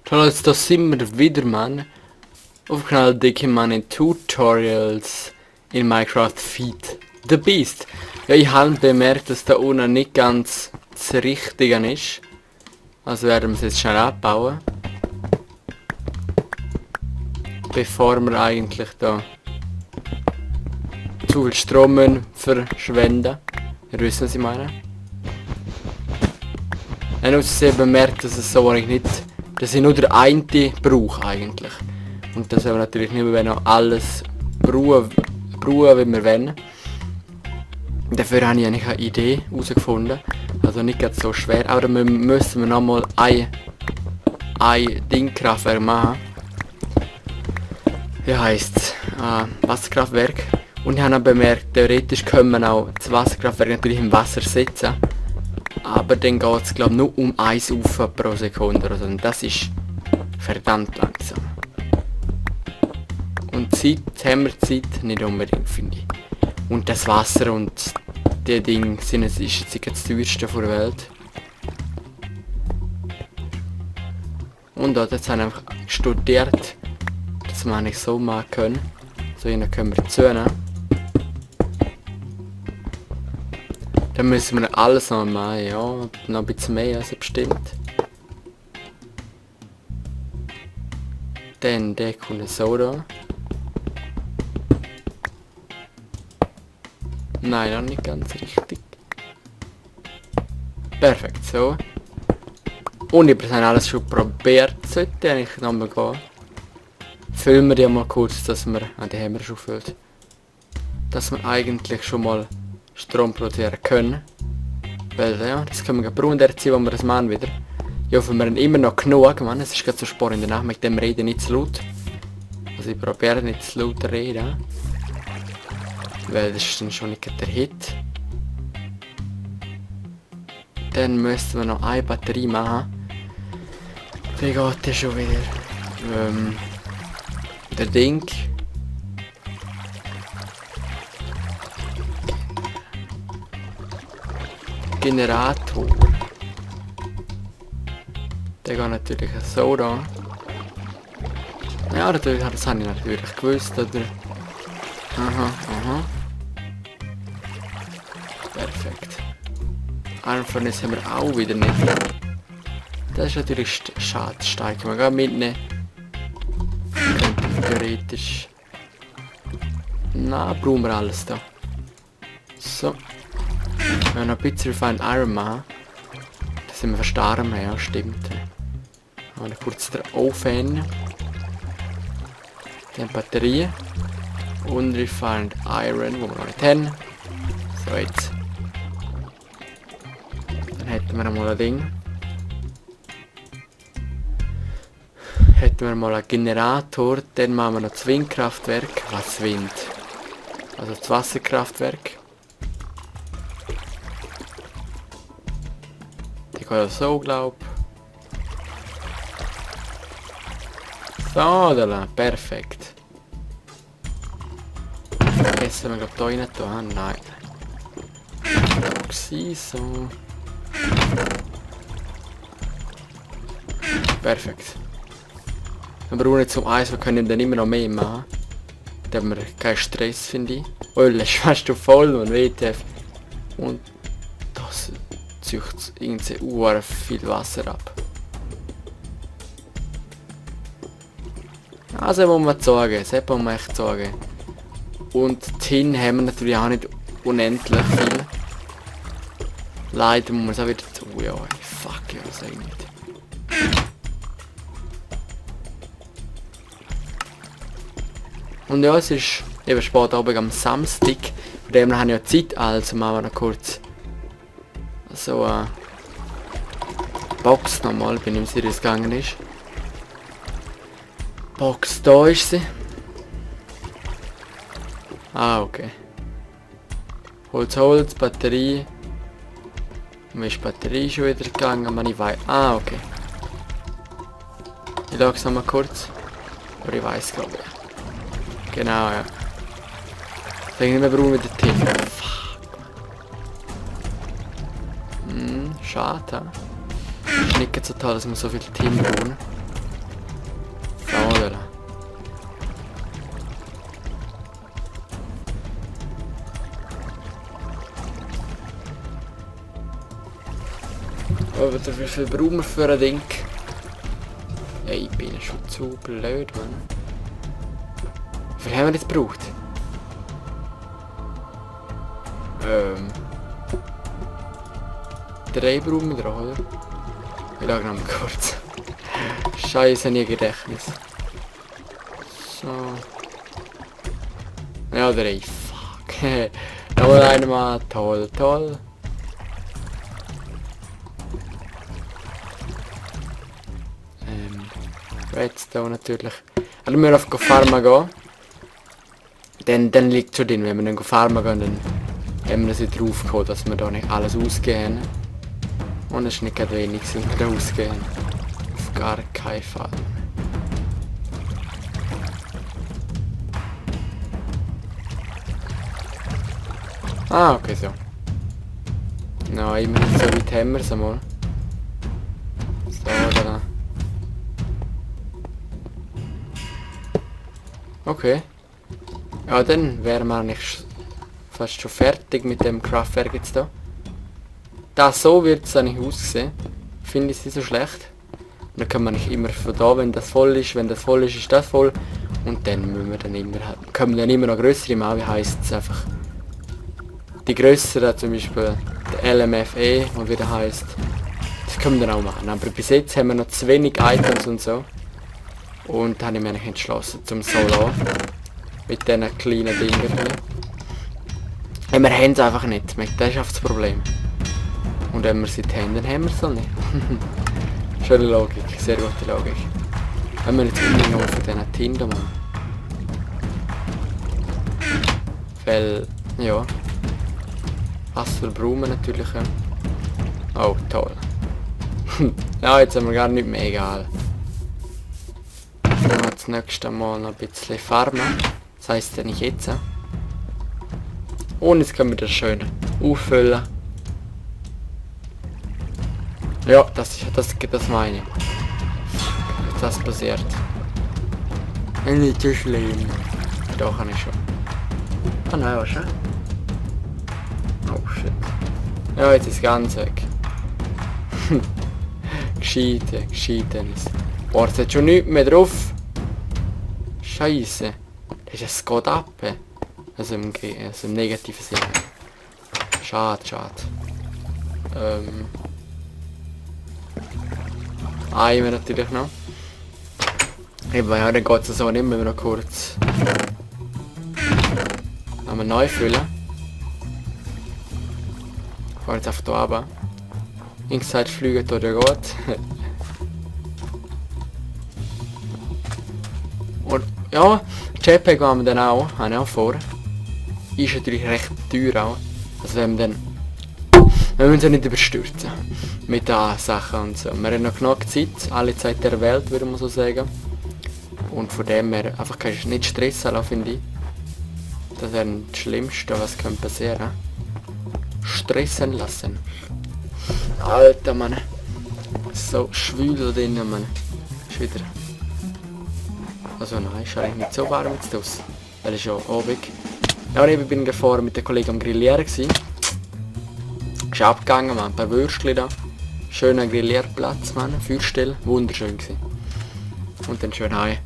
Hallo, da sind wir wieder, Mann. Auf dem Kanal Dicke Mann Tutorials in Minecraft Feed the Beast. Ja, ich habe bemerkt, dass da unten nicht ganz das Richtige ist. Also werden wir es jetzt schnell abbauen. Bevor wir eigentlich da zu viel Strom verschwenden. Ihr wisst, was ich meine. Ich habe außerdem bemerkt, dass es so eigentlich nicht... dass ich nur der eine brauche eigentlich. Und das haben wir natürlich nicht mehr noch alles brauchen, wie wir wollen. Dafür habe ich eigentlich eine Idee herausgefunden. Also nicht ganz so schwer, aber müssen wir nochmal ein Dingkraftwerk machen. Wie heisst es? Wasserkraftwerk. Und ich habe auch bemerkt, theoretisch können wir auch das Wasserkraftwerk natürlich im Wasser setzen. Aber dann geht es glaube ich nur um 1 Ufer pro Sekunde oder so. Und das ist verdammt langsam. Und Zeit, haben wir Zeit nicht unbedingt, finde ich. Und das Wasser und die Dinge sind es ist jetzt das teuerste der Welt. Und jetzt habe ich einfach studiert, dass wir eigentlich so machen können. So, dann können wir zählen. Dann müssen wir alles noch machen, ja, noch ein bisschen mehr als bestimmt. Dann der kommt so da. Nein, noch nicht ganz richtig. Perfekt, so. Und ich habe alles schon probiert, sollte eigentlich nochmal gehen. Füllen wir die mal kurz, dass wir, die haben wir schon gefüllt. Dass wir eigentlich schon mal Strom produzieren können. Weil ja, das können wir brauchen der Zeit, wo wir das machen wieder. Ich hoffe, wir haben immer noch genug, Mann. Es ist gerade so spannend in der Nacht, mit dem Reden nicht zu laut. Also ich probiere nicht zu laut zu reden. Weil das ist dann schon nicht der Hit. Dann müssen wir noch eine Batterie machen. Wie geht der schon wieder? Der Ding. Generator. Der geht natürlich so da. Ja, natürlich, das habe ich natürlich gewusst, oder? Aha. Perfekt. Einen von uns haben wir auch wieder nicht. Das ist natürlich schade, steigen wir gerade mitnehmen. Theoretisch. Na, brauchen wir alles da. So. Wir haben noch ein bisschen Refined Iron machen. Da sind wir verstarben, ja, stimmt. Und kurz der Ofen. Dann Batterie. Und Refined Iron, wo wir noch nicht haben. So, jetzt. Dann hätten wir mal ein Ding. Hätten wir mal einen Generator. Dann machen wir noch das Windkraftwerk. Was Wind? Also das Wasserkraftwerk. Die so, glaub. So, da, perfekt. Jetzt haben wir glaub da rein tun. Nein. So. Perfekt. Wir brauchen jetzt zum Eis, wir können dann immer noch mehr machen. Da haben wir keinen Stress, finde ich. Öl ist fast voll und WTF. Und das zieht irgendwie viel Wasser ab. Also muss man sagen, das muss man echt sagen. Und Tin haben wir natürlich auch nicht unendlich viel. Leider muss man es auch wieder tun. Ja, fuck ja, das eigentlich nicht. Und ja, es ist eben spät Abend am Samstag. Von dem haben wir ja Zeit, also machen wir noch kurz so eine Box nochmal, bin ich mir sicher, es gegangen ist. Box, da ist sie. Ah, okay. Holz, Batterie. Mir ist die Batterie schon wieder gegangen, man ich weiß. Ah, okay. Ich schaue es nochmal kurz. Aber ich weiß glaube ich. Genau, ja. Deswegen wir brauchen wir den Tin. Fuck. Schade. Ist nicht so toll, dass wir so viel Team bauen. So, oder? Aber wie viel brauchen wir für ein Ding? Ey, ich bin schon zu blöd, Mann. Wie viel haben wir jetzt gebraucht? 3 brauchen wir drauf, oder? Ich schaue noch mal kurz. Scheiße, nie Gedächtnis. So. Ja, 3. Fuck. Nochmal einmal. Toll, toll. Redstone natürlich. Also wir auf Farmen gehen. Dann liegt schon drin, wenn wir dann Farmen gehen, dann haben wir das wieder draufgeholt, dass wir da nicht alles ausgehen. Und es ist nicht gerade wenig, sind wir da ausgehen. Auf gar keinen Fall. Ah, okay, so. Nein, immerhin so weit haben wir es einmal. So, da. Okay. Ja, dann wären wir eigentlich fast schon fertig mit dem Kraftwerk jetzt da. Das so wird es eigentlich aussehen. Finde ich nicht so schlecht. Und dann kann man nicht immer von da, wenn das voll ist, ist das voll. Und dann müssen wir dann immer, können wir dann immer noch größere machen, wie heisst es einfach. Die größeren, zum Beispiel der LMFE, wie der heisst. Das können wir dann auch machen. Aber bis jetzt haben wir noch zu wenig Items und so. Und dann habe ich mich eigentlich entschlossen zum Solo. Mit diesen kleinen Dingen. Ja, wir haben es einfach nicht. Das ist einfach das Problem. Und wenn wir sie haben, dann haben wir es auch nicht. Schöne Logik, sehr gute Logik. Wenn wir jetzt immer noch von diesen Tinden machen. Weil, ja. Wasser brauchen wir natürlich. Oh, toll. Ja, jetzt haben wir gar nicht mehr, egal. Dann wir das nächste Mal noch ein bisschen farmen. Das heisst ja nicht jetzt. Und jetzt können wir das schön auffüllen. Ja, das meine ich. Jetzt das passiert. Nicht so schlimm. Doch, kann ich schon. Ah nein, was schon? Oh shit. Ja, jetzt ist ganz weg. Gescheitenis. Boah, es hat schon nichts mehr drauf. Scheiße. Das geht ab. Also im negativen Sinne. Schade. Einmal natürlich noch. Eben, ja, dann geht es so nicht mehr, noch kurz. Nochmal neu füllen. Ich fahre jetzt einfach hier runter. Inside fliegen oder geht. Und ja, Jetpack haben wir dann auch, habe ich auch vor. Ist natürlich recht teuer auch. Also wenn wir uns ja nicht überstürzen mit den Sachen und so. Wir haben noch genug Zeit, alle Zeit der Welt, würde man so sagen. Und von dem her einfach nicht Stress haben, finde ich. Das wäre das Schlimmste, was könnte passieren. Stressen lassen. Alter, Mann. So schwül da drinnen, Mann. Ist wieder. Also nein, ist eigentlich nicht so warm jetzt draussen. Weil es schon Abend. Ja, und ich bin vorher mit den Kollegen am Grillieren gewesen. Ist abgegangen, man, ein paar Würstchen da. Schöner Grillierplatz, man, Feuerstelle, wunderschön gewesen. Und dann schön heim.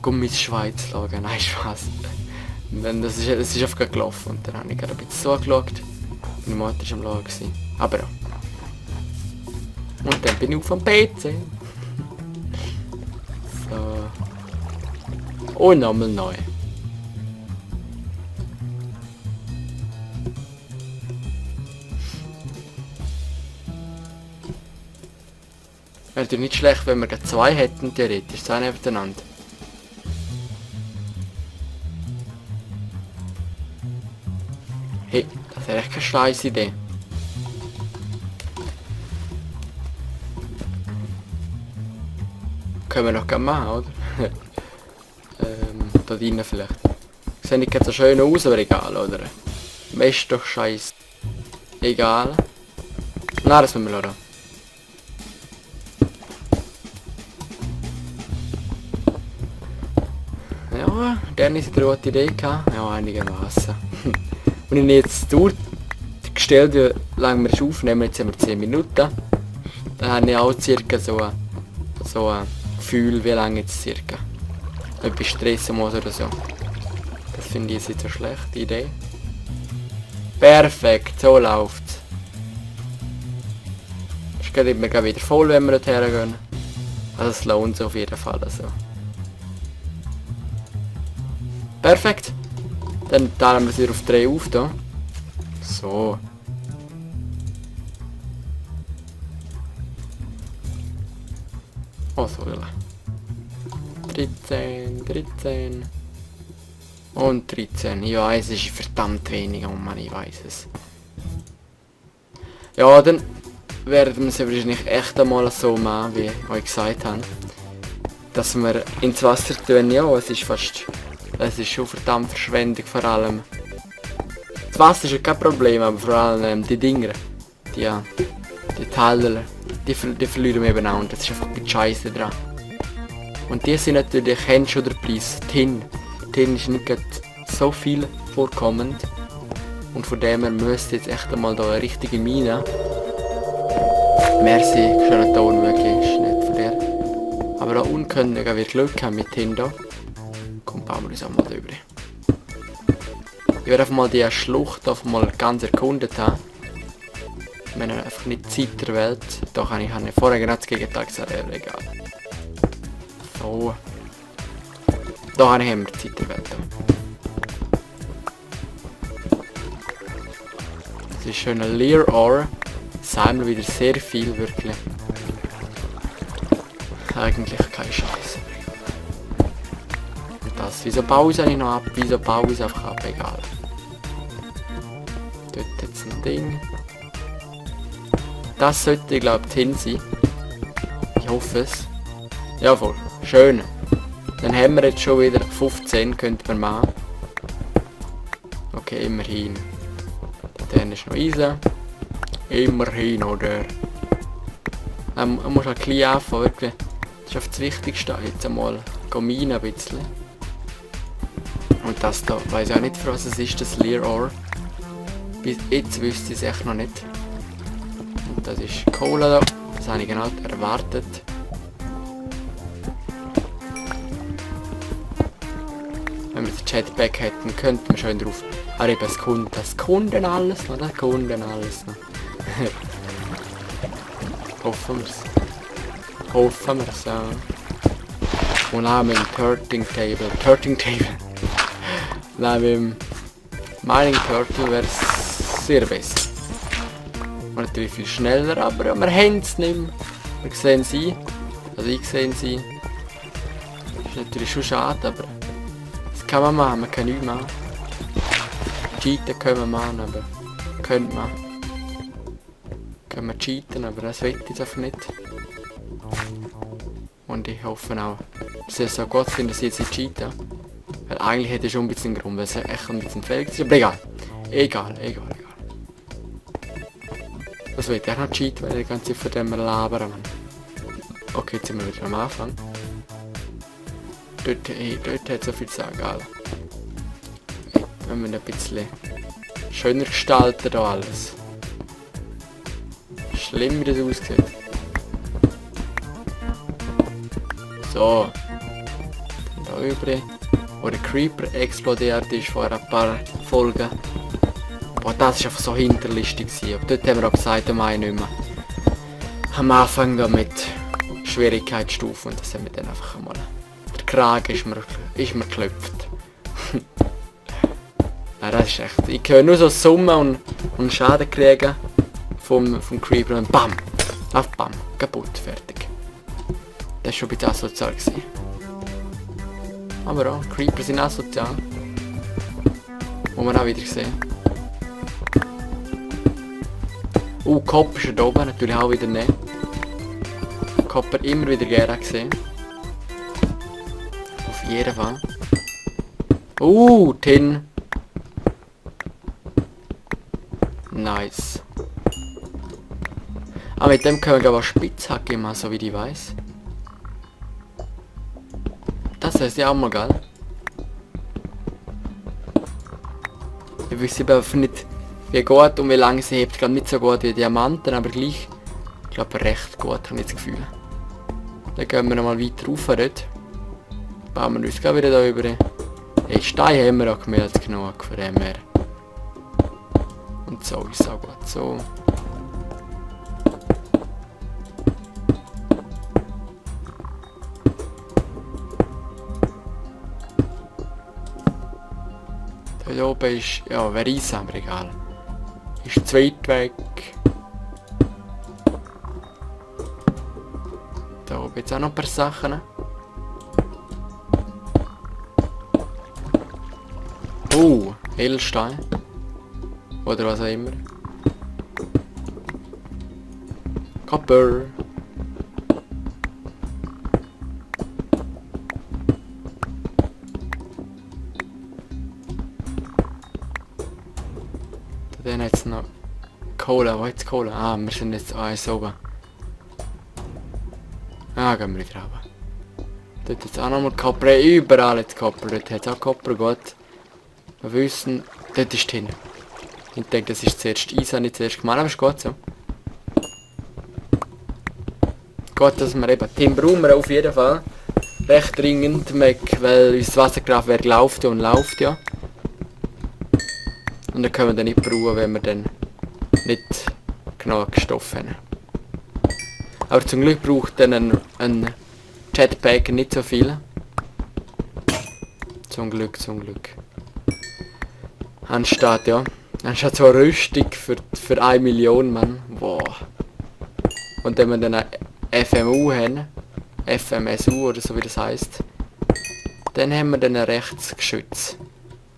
Gummis Schweiz schauen, nein, Spaß. Das ist einfach gelaufen und dann habe ich gerade ein bisschen so geschaut. Meine Mutter war am Schauen gewesen. Aber ja. Und dann bin ich auf dem PC. So. Und nochmal neu. Wäre natürlich nicht schlecht, wenn wir gerade 2 hätten, theoretisch, 2 nebeneinander. Hey, das wäre echt keine scheiß Idee. Können wir noch gerne machen, oder? Da drinnen vielleicht. Sieht nicht so schön aus, aber egal, oder? Ist doch scheiß. Egal. Nein, das müssen wir lassen. Ja, dann ist eine gute Idee gehabt. Ja, einigermaßen. Und ich jetzt durchgestellt, wie lange wir es aufnehmen, jetzt haben wir 10 Minuten. Dann habe ich auch circa so ein Gefühl, wie lange jetzt circa. Etwas stressen muss oder so. Das finde ich jetzt eine schlechte Idee. Perfekt, so läuft's. Es geht immer wieder voll, wenn wir dorthin gehen. Also es lohnt sich auf jeden Fall. Also. Perfekt. Dann teilen wir es wieder auf 3 auf da. So. Oh, so. 13. Und 13. Ich weiß, es ist verdammt wenig. Oh Mann, ich weiß es. Ja, dann werden wir es wahrscheinlich echt einmal so machen, wie ich euch gesagt habe. Dass wir ins Wasser tun, ja, es ist schon verdammt Verschwendung vor allem. Das Wasser ist ja kein Problem, aber vor allem die Dinger, die Teile, die verlieren wir eben auch und das ist einfach ein bisschen Scheiße dran. Und die sind natürlich, kennst du oder Preis, Tin. Tin ist nicht so viel vorkommend und von dem her müsste jetzt echt einmal da eine richtige Mine. Merci, schöner Ton, wirklich, ist nicht von dir. Aber da unten können wir Glück haben mit Tin da. Komm, bauen wir uns auch mal drüber. Ich werde einfach mal die Schlucht mal ganz erkundet haben. Wir haben einfach nicht Zeit der Welt. Da habe ich vorher gerade das Gegenteil gesagt, aber egal. So. Da haben wir Zeit der Welt. Das ist schön ein Lear Ore. Sammeln wieder sehr viel, wirklich. Eigentlich kein Scheiß. Und das, wieso baue ich es nicht noch ab? Wieso baue ich es einfach ab? Egal. Dort jetzt ein Ding. Das sollte, ich glaube, Tin sein. Ich hoffe es. Jawohl, schön. Dann haben wir jetzt schon wieder 15, könnte man machen. Okay, immerhin. Dann ist noch Eisen. Immerhin, oder? Man muss halt klein anfangen, wirklich. Das ist auf das Wichtigste. Jetzt einmal minen ein bisschen. Und das da, weiß ich auch nicht, für was es ist, das Lear Ore. Bis jetzt wüsste ich es echt noch nicht. Und das ist Kohle da. Das habe ich genau erwartet. Wenn wir das Jetpack hätten, könnten wir schön drauf. Aber eben, das Kunden alles noch, das Kunden alles noch. Hoffen wir es. Hoffen wir es, ja. Und auch mit dem Turning Table. Nein, mit dem Mining Turtle wäre es sehr besser. Und natürlich viel schneller, aber wir haben es nicht mehr. Wir sehen sie. Also ich sehe sie. Ist natürlich schon schade, aber das kann man machen, man kann nichts machen. Cheaten können wir machen, aber könnte man. Können wir cheaten, aber das will ich einfach nicht. Und ich hoffe auch, dass es so gut sind, dass ich jetzt nicht cheaten. Weil eigentlich hätte ich schon ein bisschen Grund, weil es echt ein bisschen fähig ist. Aber egal. Egal. Das will ich auch noch cheaten, weil ich die ganze Zeit von dem labern. Okay, jetzt sind wir wieder am Anfang. Dort hat so viel zu sagen, Alter. Wenn wir ein bisschen schöner gestalten da alles. Schlimm wie das aussieht. So. Da übrig. Wo der Creeper explodiert ist vor ein paar Folgen. Boah, das war einfach so hinterlistig. Aber dort haben wir auch gesagt, am nicht mehr. Am Anfang da mit Schwierigkeitsstufen und das haben wir dann einfach einmal. Der Kragen ist mir geklopft. Ja, das ist echt. Ich höre nur so Summen und Schaden kriegen vom Creeper und BAM! Auf BAM! Kaputt, fertig. Das war schon ein bisschen asozial gewesen. Aber auch, Creeper sind asozial. Muss man auch wieder sehen. Copper ist da oben, natürlich auch wieder nicht. Copper immer wieder gerne gesehen. Auf jeden Fall. Tin. Ah, mit dem können wir aber Spitzhacke machen, so wie ich weiß. Das heißt ja auch mal geil. Ich weiß einfach nicht, wie gut und wie lange sie hebt. Ich glaube nicht so gut wie Diamanten, aber gleich. Ich glaube recht gut, habe ich das Gefühl. Dann gehen wir nochmal weiter rauf dort. Bauen wir uns gleich wieder da über. Hey, Steine haben wir auch mehr als genug für den mehr. Und so ist es auch gut so. Da oben ist, ja, wäre Eis, aber egal. Ist zu weit weg. Da oben jetzt auch noch ein paar Sachen. Edelstein. Oder was auch immer. Copper. Dann jetzt noch Kohle. Wo ist Kohle? Ah, wir sind jetzt eins oben. Ah, gehen wir wieder runter. Dort jetzt auch nochmal Copper. Überall jetzt Copper. Dort hat es auch Copper. Gut. Wir wissen, dort ist hin. Ich denke, das ist zuerst Eis, habe ich zuerst gemacht, aber ist gut so. Gut, dass wir eben Tim brauchen wir auf jeden Fall. Recht dringend, weil unser Wasserkraftwerk läuft ja und läuft ja. Und dann können wir dann nicht brauchen, wenn wir dann nicht genug Stoff haben. Aber zum Glück braucht dann ein Jetpack nicht so viel. Zum Glück, zum Glück. Anstatt, ja. Anstatt so eine Rüstung für 1 Million, Mann. Wow. Und wenn wir dann eine FMU haben, FMSU oder so wie das heisst, dann haben wir dann ein Rechtsgeschütz.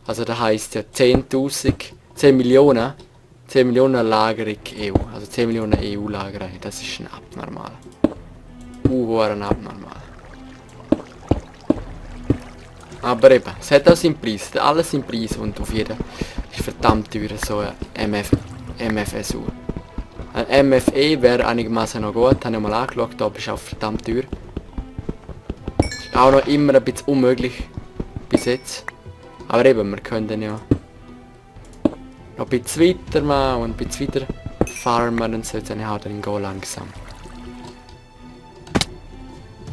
Also das heisst ja 10 Millionen Lagerung EU. Also 10 Millionen EU-Lagerei. Das ist ein abnormal. Ein abnormal. Aber eben, es hat auch seinen Preis, alles seinen Preis und auf jeden ist verdammt teuer so ein MFSU. Ein MFE wäre einigermaßen noch gut, habe ich mal angeschaut, aber ist auch verdammt teuer. Ist auch noch immer ein bisschen unmöglich bis jetzt. Aber eben, wir können ja noch ein bisschen weiter machen und ein bisschen weiter farmen und so, jetzt habe ich dann gehen langsam.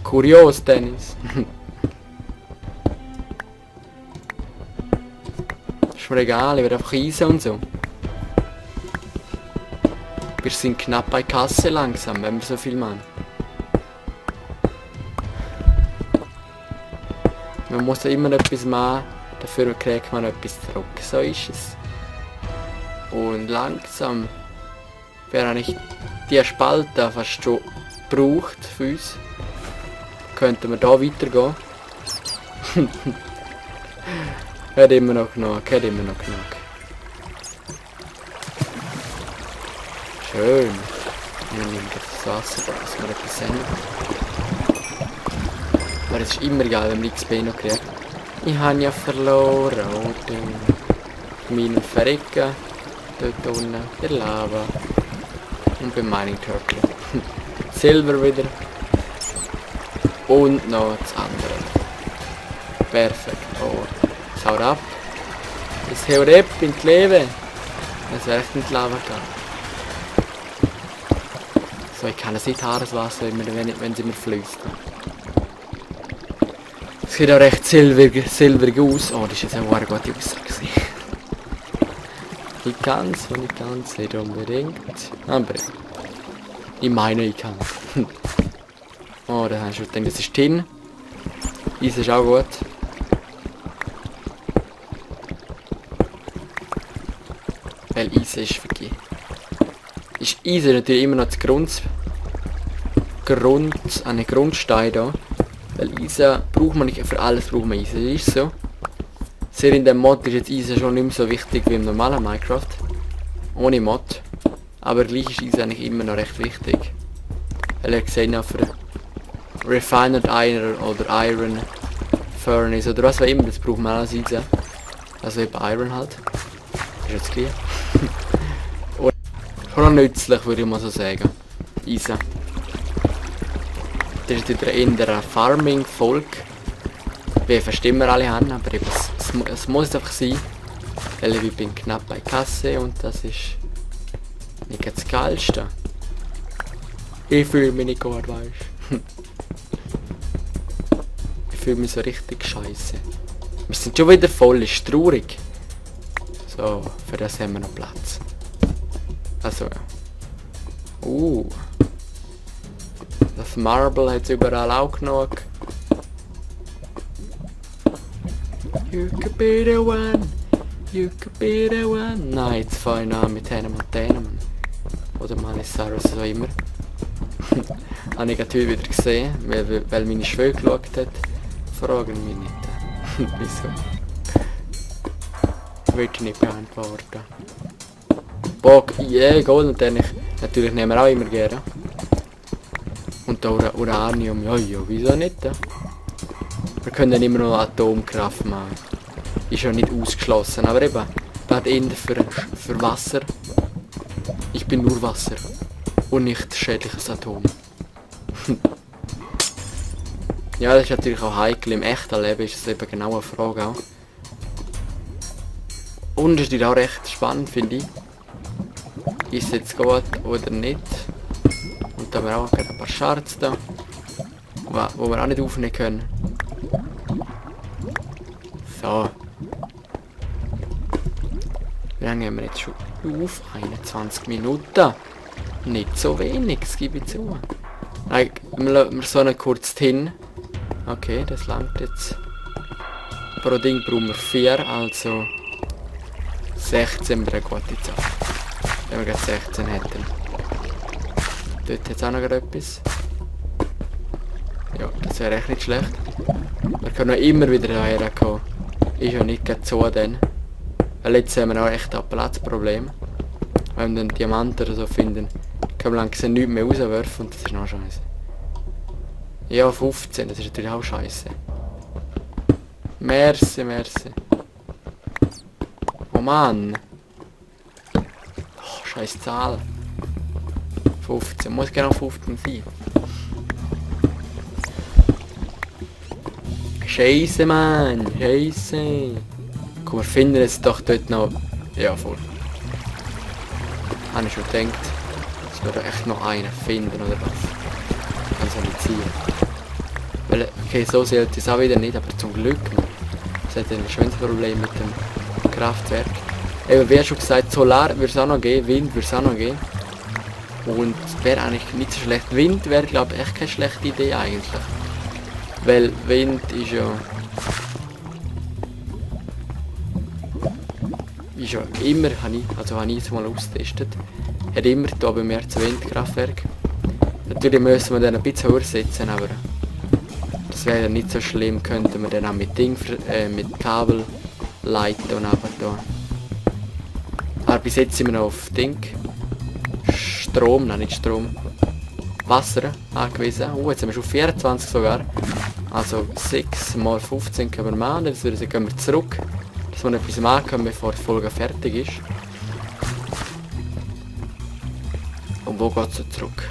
Kurios, Dennis. Ist mir egal, ich werde einfach eisen und so. Wir sind knapp bei Kasse langsam, wenn wir so viel machen. Man muss ja immer etwas machen, dafür kriegt man etwas zurück. So ist es. Und langsam wäre eigentlich die Spalte fast schon gebraucht für uns. Könnten wir da weitergehen. Hat immer noch genug, hat immer noch genug. Schön. Wir nehmen das Wasser, dass wir etwas sehen. Aber es ist immer egal, wenn wir XP noch kriegen. Ich habe ja verloren, oder? Meinen Verrecken. Dort unten, der Lava. Und beim Mining Turtle. Silber wieder. Und noch das andere. Perfekt. Oh. Es haut ab. Es haut ab in die Leben. Es wäre echt in die Lava gegangen. So, ich kann es nicht haben, das Wasser, wenn sie mir fließt. Es sieht auch recht silberig aus. Oh, das ist jetzt eine gute Aussage. Ich kann es und ich kann es nicht unbedingt. Aber ich meine, ich kann es. Oh, da hast du gedacht, das ist Tin. Eis ist auch gut. Weil Eis ist vergeben. Ist Eis natürlich immer noch das Grundstein da. Weil Eis braucht man nicht für alles, braucht man Eis. Das ist so. Sehr in dem Mod ist jetzt Eis schon nicht mehr so wichtig wie im normalen Minecraft. Ohne Mod. Aber gleich ist Eis eigentlich immer noch recht wichtig. Weil ihr gesehen habt, für Refined Iron oder Iron Furnace oder was auch immer, das braucht man alles Eis. Also eben Iron halt. Das ist jetzt gleich. Und schon nützlich, würde ich mal so sagen. Eisen. Das ist wieder in der Farming-Folge. Wie viele Stimmen wir alle haben, aber eben, es muss einfach sein. Weil ich bin knapp bei Kasse und das ist nicht das Geilste. Ich fühle mich nicht gut, weißt du. Ich fühle mich so richtig scheiße. Wir sind schon wieder voll, ist traurig. So, für das haben wir noch Platz. Also, ja. Das Marble hat es überall auch genug. You could be the one. You could be the one. Nein, jetzt fange ich an mit Hannah Montana, Mann. Oder Miley Cyrus, so immer. Habe ich natürlich wieder gesehen, weil meine Schwester geschaut hat. Fragen mich nicht. Wieso? Will ich nicht beantworten. Bock, Gold natürlich nehmen wir auch immer gerne. Und da Uranium, ja, wieso nicht? Wir können immer noch Atomkraft machen. Ist ja nicht ausgeschlossen, aber eben, das eher für Wasser. Ich bin nur Wasser und nicht schädliches Atom. Ja, das ist natürlich auch heikel. Im echten Leben ist es eben genau eine Frage auch. Und es ist auch recht spannend, finde ich. Ist es jetzt gut oder nicht? Und da haben wir auch ein paar Scharts da, wo wir auch nicht aufnehmen können. So. Wie lange haben wir jetzt schon auf? 21 Minuten. Nicht so wenig, das gebe ich zu. Nein, wir sollen kurz hin. Okay, das langt jetzt. Pro Ding brauchen wir 4, also 16 wäre eine gute Zahl. Wenn wir gerade 16 hätten. Dort hat es auch noch etwas. Ja, das wäre echt nicht schlecht. Wir können auch immer wieder hierher kommen. Ist ja nicht gerade so dann. Weil jetzt haben wir auch echt ein Platzproblem. Wenn wir dann Diamanten oder so finden, können wir langsam nichts mehr rauswerfen und das ist noch scheiße. Ja, 15, das ist natürlich auch scheiße. Merci. Oh Mann. Oh, scheiß Zahl. 15, muss genau 15 sein. Scheiße, Mann, scheiße. Guck, wir finden jetzt doch dort noch... Ja, voll. Habe ich schon gedacht, dass wir da echt noch einen finden, oder was? Kann es ja nicht sein. Weil, okay, so sollte es auch wieder nicht, aber zum Glück, man. Es hat ein schönes Problem mit dem Kraftwerk. Eben, wie schon gesagt, Solar würde es auch noch geben, Wind würde es auch noch geben. Und wäre eigentlich nicht so schlecht. Wind wäre, glaube ich, echt keine schlechte Idee eigentlich. Weil Wind ist ja immer, habe ich jetzt mal ausgetestet, hat immer da bei mir das Windkraftwerk. Natürlich müssen wir dann ein bisschen höher setzen, aber das wäre ja nicht so schlimm, könnten wir dann auch mit mit Kabel leiten und einfach da. Aber bis jetzt sind wir noch auf Strom, nein nicht Strom, Wasser angewiesen. Jetzt sind wir schon 24 sogar. Also 6 mal 15 können wir machen, das würde sagen, gehen wir zurück, dass wir etwas machen können, bevor die Folge fertig ist. Und wo geht es zurück?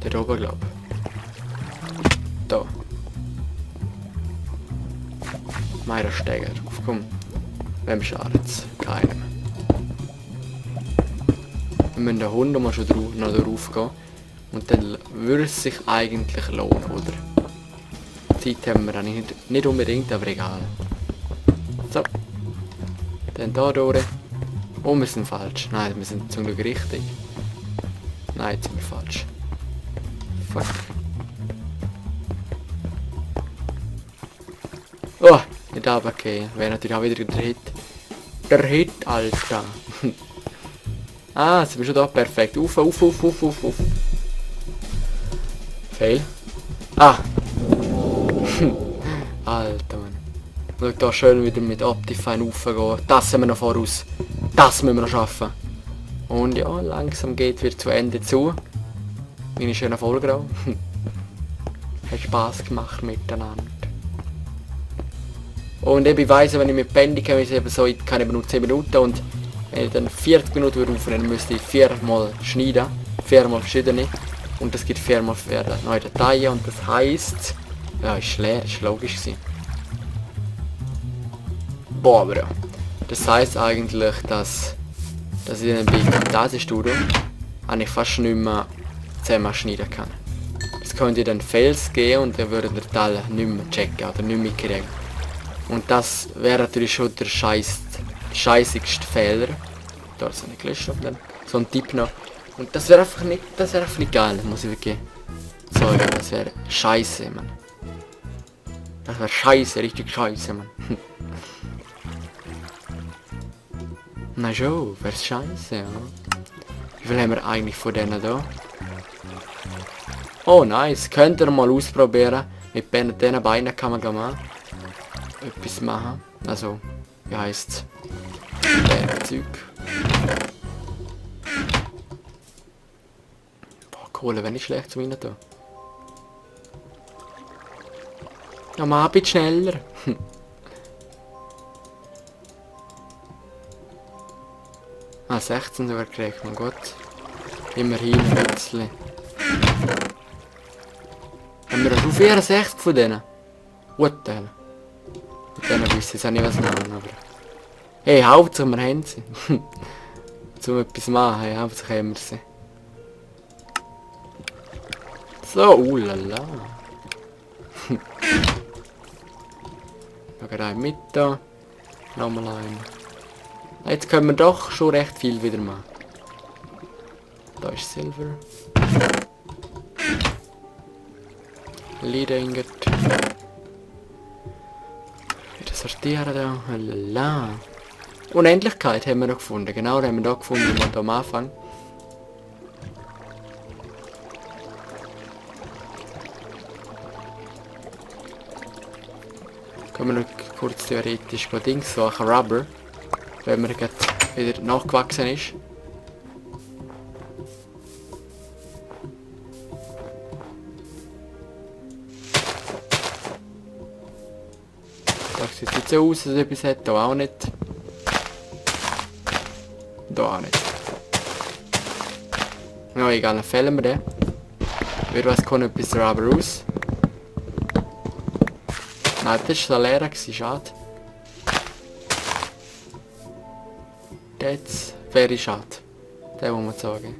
Der oben, glaube ich. Da. Meiner Steiger drauf, komm. Wem schadet es? Keinem. Wir müssen den Hund mal schon noch drauf gehen. Und dann würde es sich eigentlich lohnen, oder? Zeit haben wir eigentlich nicht unbedingt, aber egal. So. Dann da durch. Oh, wir sind falsch. Nein, wir sind zum Glück richtig. Nein, jetzt sind wir falsch. Fuck. Oh, nicht runtergehen. Wäre natürlich auch wieder der Hit. Der Hit, Alter. Ah, sind wir schon da. Perfekt. Auf. Fail. Ah. Alter, Mann. Schau da schön wieder mit Optifine raufgehen. Das haben wir noch voraus. Das müssen wir noch schaffen. Und ja, langsam geht wieder zu Ende zu. Meine schöne Folge auch. Hat Spass gemacht miteinander. Und ich weiss, wenn ich mit Bandy kann, ich eben so, ich kann eben nur 10 Minuten und wenn ich dann 40 Minuten aufnehmen, müsste ich 4 mal schneiden. viermal verschiedene. Und es gibt viermal neue Dateien und das heisst... Ja, ist leer, ist logisch gewesen. Boah, aber ja. Das heisst eigentlich, dass ich in einem Camtasia-Studio eigentlich fast nicht mehr zusammen schneiden kann. Es könnte dann Fails geben und dann würden der Teil nicht mehr checken oder nicht mehr kriegen. Und das wäre natürlich schon der scheissigste Fehler. Da ist eine gelöscht auf dem. So ein Tipp noch. Und das wäre einfach nicht geil, muss ich wirklich sagen. Das wäre scheiße, Mann. Das wäre scheiße, richtig scheiße, Mann. Na schon, wär's scheiße, ja. Wie viel haben wir eigentlich von denen da? Oh nice, könnt ihr mal ausprobieren. Mit diesen Beinen kann man mal etwas machen. Also, wie heisst's? Werkzeug. Boah, Kohle wäre nicht schlecht zum rein da. Ja, mal ein bisschen schneller. Ah, 16 sogar gekriegt, mein Gott. Immerhin ein bisschen. Haben wir schon 64 von denen? What the hell? Mit denen wüsste ich jetzt auch nicht, was machen, aber... Hey, Hauptsache wir haben sie. Zum etwas machen, hey, Hauptsache haben wir sie. So, lala. Noch einen mit da. Nochmal einen. Jetzt können wir doch schon recht viel wieder machen. Da ist Silver. Lead Ingot. Wieder sortieren da. Lala. Unendlichkeit haben wir noch gefunden. Genau, haben wir da gefunden, wo wir da am Anfang. Können wir noch kurz theoretisch Dings suchen, Rubber. Wenn man gerade wieder nachgewachsen ist. Das sieht jetzt so aus, als ob es hat. Da auch nicht. Da auch nicht. Ja, egal, dann fällen wir den. Wer weiß, kommt etwas Rubber raus. Nein, das war leer, schade. Jetzt wäre schade. Den muss man sagen.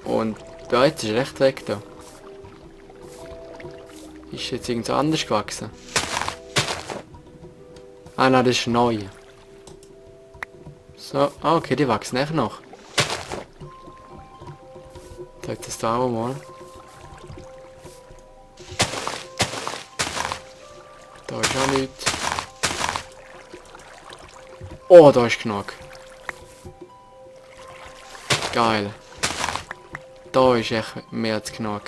Und da jetzt ist recht weg da. Ist jetzt irgendwo anders gewachsen. Ah nein, das ist neu. So, ah, okay, die wachsen echt noch. Da hat das da auch mal. Da ist auch nichts. Oh, da ist genug. Geil. Da ist echt mehr als genug.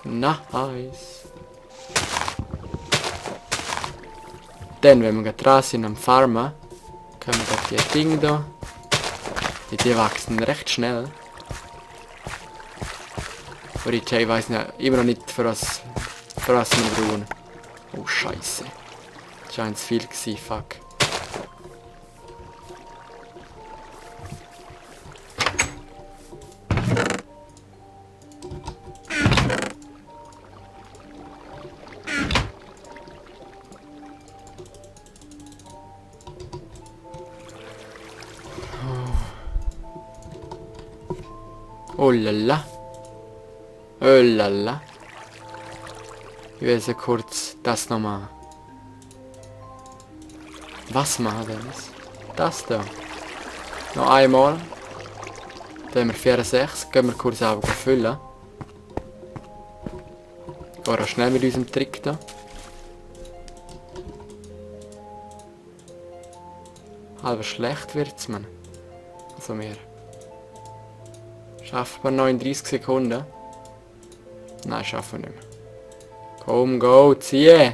Nice. Dann, wenn wir gerade dran sind am Farmen, können wir gerade die Dinge da. Die wachsen recht schnell. Aber ich weiß immer noch nicht, für was wir brauchen. Oh Scheiße. Das war zu viel gewesen, fuck. Oh lala. Oh lala. Ich will so kurz das noch machen. Was machen wir das? Das da. Noch einmal. Da haben wir 64. Gehen wir kurz auch füllen. Gehen wir schnell mit unserem Trick da. Halber schlecht wird's, man. Also mehr. Schaffen wir noch in 30 Sekunden? Nein, schaffen wir nicht mehr. Komm, go, zieh!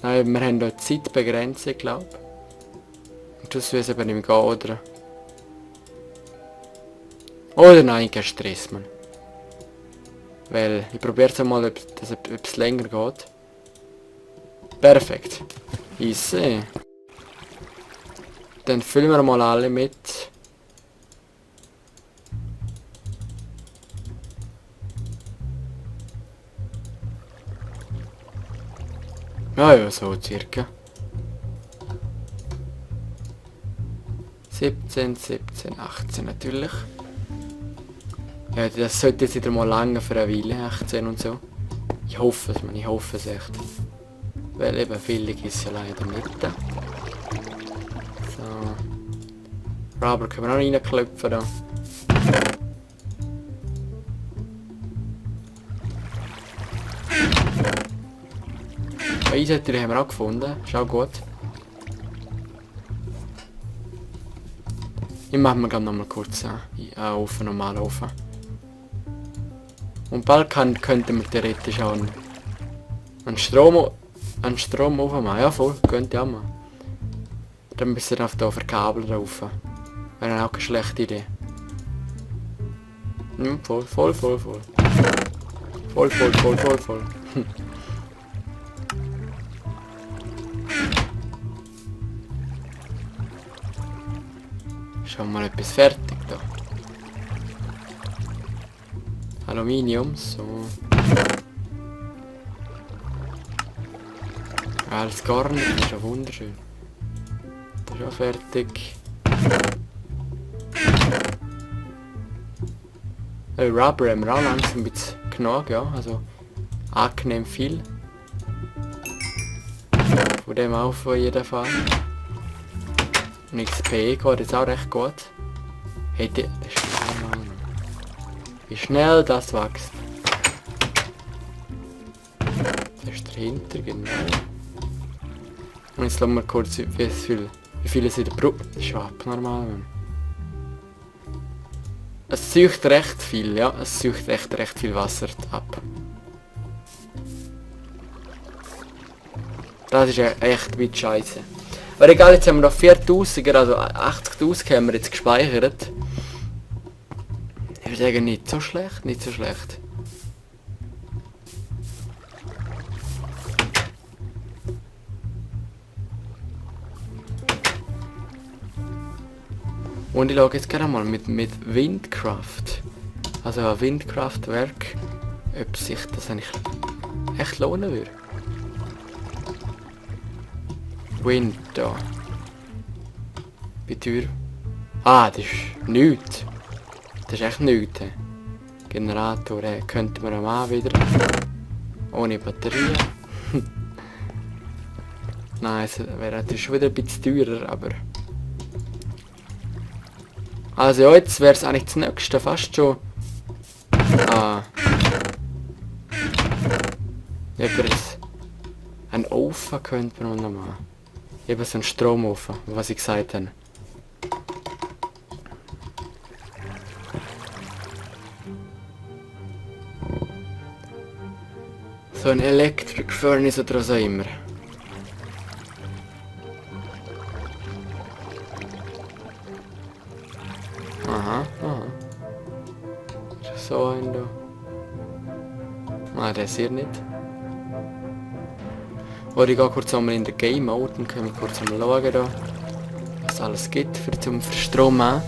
Nein, wir haben hier Zeitbegrenzung, glaube ich. Und das will es eben nicht mehr gehen, oder? Oder nein, kein Stress, man. Weil, ich probiere es mal, ob es länger geht. Perfekt. Easy. Dann füllen wir mal alle mit. Ja, ja, so circa. 17, 17, 18 natürlich. Ja, das sollte jetzt wieder mal lange für eine Weile, 18 und so. Ich hoffe es, man, ich hoffe es echt. Weil eben billig ist ja leider nicht. So. Rubber können wir noch reinklopfen da. Eisentüre haben wir auch gefunden, ist auch gut. Ich mache mir gerade noch mal kurz einen Ofen, normalen Ofen. Und bald könnten wir theoretisch auch einen Stromofen machen. Ja voll, könnte ich auch machen. Dann müssen wir auf hier verkabeln drauf. Wäre auch keine schlechte Idee. Voll. Voll. Schon mal etwas fertig da. Aluminium, so. Alles gar nicht, das ist ja wunderschön. Das ist auch fertig. Rubber haben wir auch langsam ein bisschen genug, ja, also angenehm viel. Von dem auf jeden Fall. Und XP geht jetzt auch recht gut. Hey, das ist normal. Wie schnell das wächst. Das ist dahinter, genau. Und jetzt schauen wir kurz, wie viel es wieder braucht. Das ist abnormal, Mann. Es sucht recht viel, ja. Es sucht recht viel Wasser ab. Das ist echt mit Scheiße. Aber egal, jetzt haben wir noch 4000, also 80.000 haben wir jetzt gespeichert. Ich würde sagen, nicht so schlecht, nicht so schlecht. Und ich schaue jetzt gerne mal mit Windkraft. Also ein Windkraftwerk, ob sich das eigentlich echt lohnen würde. Wind da. Wie teuer? Ah, das ist nichts. Das ist echt nichts. Generator könnte man auch wieder. Ohne Batterie. Nein, es wäre natürlich schon wieder ein bisschen teurer, aber... Also ja, jetzt wäre es eigentlich das nächste fast schon... Ah. Übrigens... Ein Ofen könnte man noch machen. Eben so ein Stromofen, was ich gesagt habe. So ein Electric Furnace oder so immer. Aha. So ein da. Ah, der ist hier nicht. Oder ich gehe kurz einmal in den Game Mode und kann mich kurz einmal schauen, da, was es alles gibt für Strom an.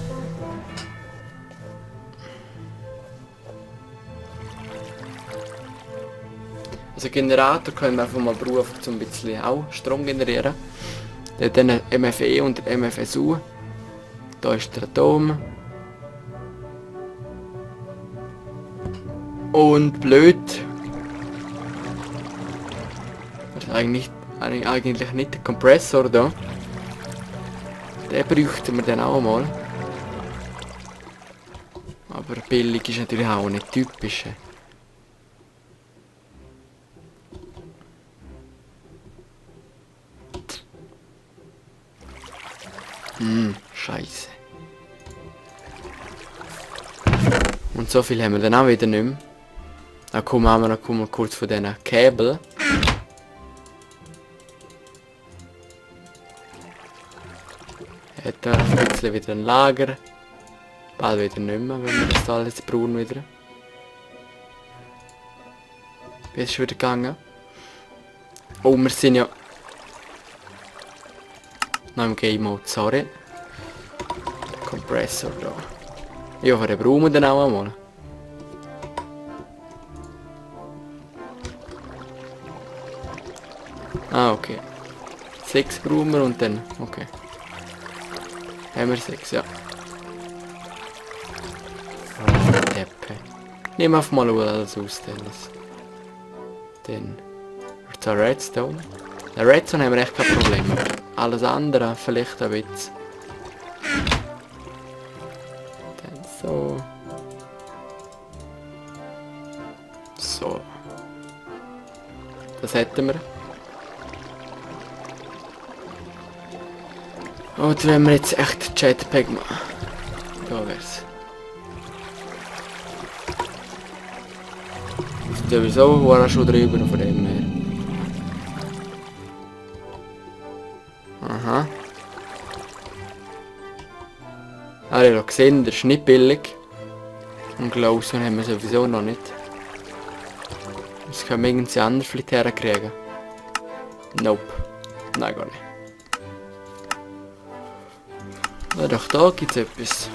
Also Generator können wir einfach mal brauchen, um ein bisschen auch Strom generieren. Dann MFE und MFSU. Da ist der Atom. Und blöd. Eigentlich nicht der Kompressor da. Den bräuchten wir dann auch mal. Aber billig ist natürlich auch nicht typisch. Scheiße. Und so viel haben wir dann auch wieder nicht mehr. Dann kommen wir noch kurz von diesen Kabel. Hat da ein bisschen wieder ein Lager. Bald wieder nicht mehr, wenn wir das alles braun wieder. Wie ist es wieder gegangen? Oh, wir sind ja noch im Game Mode, sorry. Kompressor da. Ja, den brauchen wir dann auch einmal. Ah, okay. 6 brauchen wir und dann... Okay. Haben wir 6, ja. Oh, Deppe. Nehmen wir einfach mal alles aus, Dennis. Dann... Der Redstone. Der Redstone haben wir echt kein Problem. Alles andere vielleicht ein bisschen. Dann so. So. Das hätten wir. Und wenn wir jetzt echt Jetpack machen. Da wär's. Das ist sowieso war er schon drüber von dem her. Aha. Ah, ihr habt gesehen, der ist nicht billig. Und Glausen haben wir sowieso noch nicht. Das können wir irgendwie anders vielleicht herkriegen. Nope. Nein, gar nicht. Ja, doch da gibt es etwas.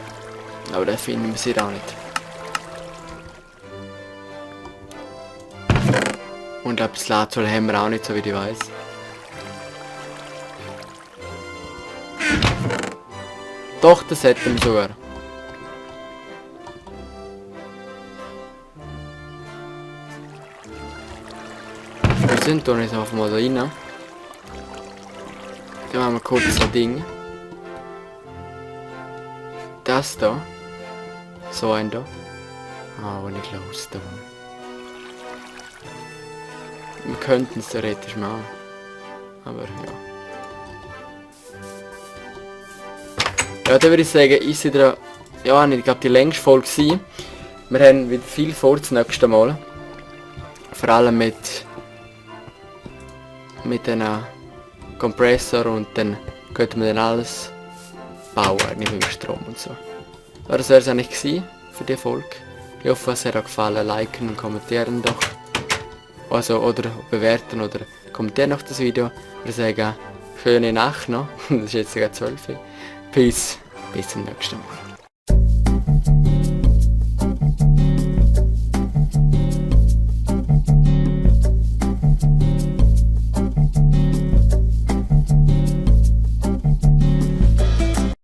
Aber das finden wir sie auch nicht. Und etwas Lazol haben wir auch nicht, so wie ich weiß. Doch, das hätten wir sogar. Wir sind doch nicht einfach mal da rein. Dann machen wir kurz ein Ding. Das da. So ein da. Ah, wo nicht los da. Wir könnten es theoretisch machen. Aber ja. Ja, dann würde ich sagen, ist wieder, ja, ich glaube die längste Folge gewesen. Wir haben wieder viel vor das nächste Mal. Vor allem mit einem Kompressor und dann könnte man dann alles bauen, nicht mit dem Strom und so. Aber das wäre es eigentlich gewesen für die Folge. Ich hoffe, es hat euch gefallen. Liken und kommentieren doch. Also, oder bewerten oder kommentieren noch das Video. Ich würde sagen, schöne Nacht noch. Das ist jetzt sogar 12 Uhr. Peace. Bis zum nächsten Mal.